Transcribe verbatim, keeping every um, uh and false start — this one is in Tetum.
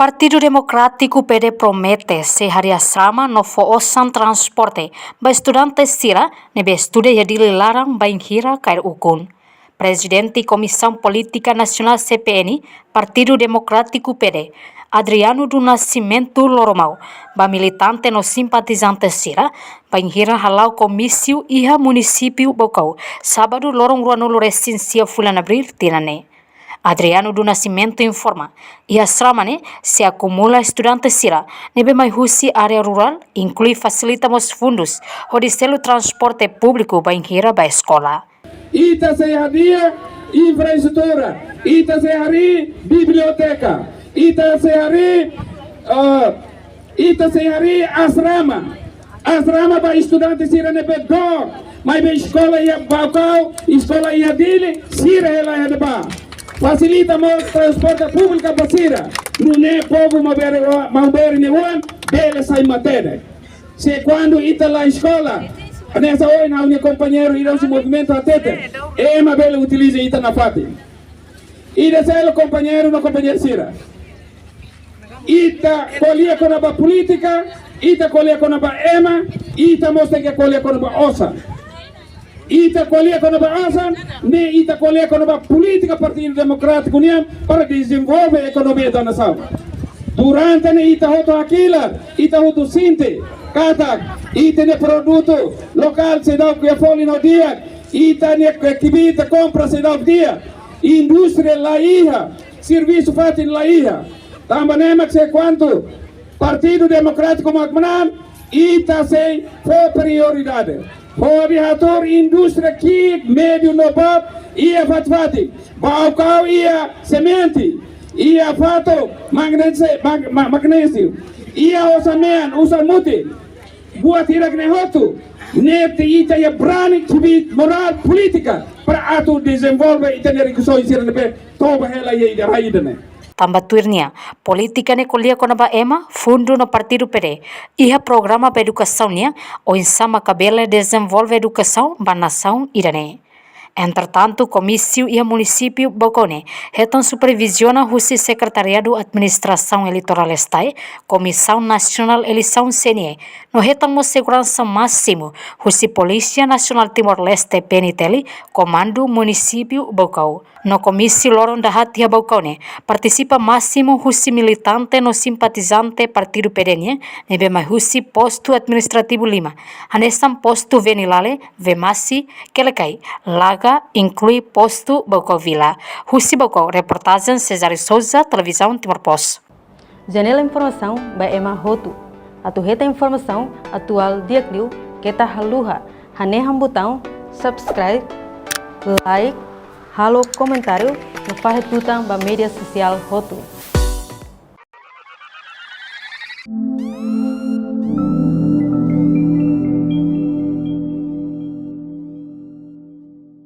Partidu Demokrátiku P D promete sei harii asrama no fó osan transporte ba estudante sira ne'ebé estuda iha Dili laran bainhira kaer ukun. Prezidente Komisaun Polítika Nasionál C P N, Partidu Demokrátiku P D, Adriano do Nascimento Loromau, ba militante no simpatizante sira bainhira hala'o komísiu iha munisípiu Baucau, sábadu loron ruanulu resin sia fulan Abríl tinan ne'e. Adriano do Nascimento informa, iha asrama ne'e sei akumula estudante sira ne'ebé mai husi área rurál, inklui fasilita mós fundus hodi selu transporte públiku bainhira ba eskola. Ita sei hadi'a infraestrutura, ita sei harii biblioteka, ita sei harii, eh, ita sei harii asrama. Asrama ba estudante sira ne'ebé dook, maibé eskola iha Baucau, eskola iha Dili, sira hela iha ne'ebá. Fasilita mós transporte públiku ba sira. Nune'e povu Maubere, Maubere nia oan bele sai matenek. Se kuandu ita la eskola, hanesan ohin ha'u-nia kompañeiru iha husi movimentu hatete, ema bele utiliza ita nafatin. Ida seluk, kompañeiru no kompañeira sira. Ita ko'alia kona-ba polítika, ita ko'alia kona-ba ema, ita mós tenke ko'alia kona-ba osan. Ita ko'alia kona-ba osan, ne'e ita ko'alia kona-ba polítika Partidu Demokrátiku nian para dezenvolve ekonomia da nasaun. Durante ne'e ita hotu hakilar, ita hotu sente katak ita-nia produtu lokál seidauk iha folin ho di'ak, ita-nia kbiit kompra seidauk di'ak, indústria la iha, servisu fatin la iha. Tanba ne'e mak se kuandu Partidu Demokrátiku mak manán, ita sei fó prioridade hodi hatuur indústria ki'ik, médiu no boot iha fatin-fatin. Baucau iha semente, iha fatu, magnesi-, mag-, ma-, magnésiu, iha osan-mean, osan-mutin. Buat hirak-ne'e hotu, ne'e ita iha brani, kbiit, morál, polítika para atu dezenvolve ita-nia rikusoin sira ne'ebé toba hela iha rai ida-ne'e. Tanba tuir nia, polítika ne'e ko'alia kona-ba ema, fundu no Partidu P D iha programa ba edukasaun nian, oinsá maka bele dezenvolve edukasaun ba nasaun ida-ne'e. Entretantu, komísiu iha munisípiu Baucau ne'e hetan superviziona husi Sekretariadu Administrasaun Eleitorál STAE, Komisaun Nasionál Eleisaun C N E, no hetan mós seguransa másimu husi Polísia Nasionál Timor-Leste, P N T L, Komandu Munisípiu Baucau. No komísiu loron dahaat iha Baucau ne'e, partisipa másimu husi militante no simpatizante Partidu P D nian, ne'ebé mai husi Postu Administrativu Lima, hanesan Postu Venilale, Vemasi, Quelicai, Laga, inklui Postu Baucau Vila. Husi Baucau, reportajen Cesário Sousa, Televizaun Timor Post. Janela informasaun ba ema hotu. Atu hetan informasaun atuál di'ak liu, keta haluha hanehan butaun subscribe, like, halo komentáriu no fahe tutan ba média sosiál hotu.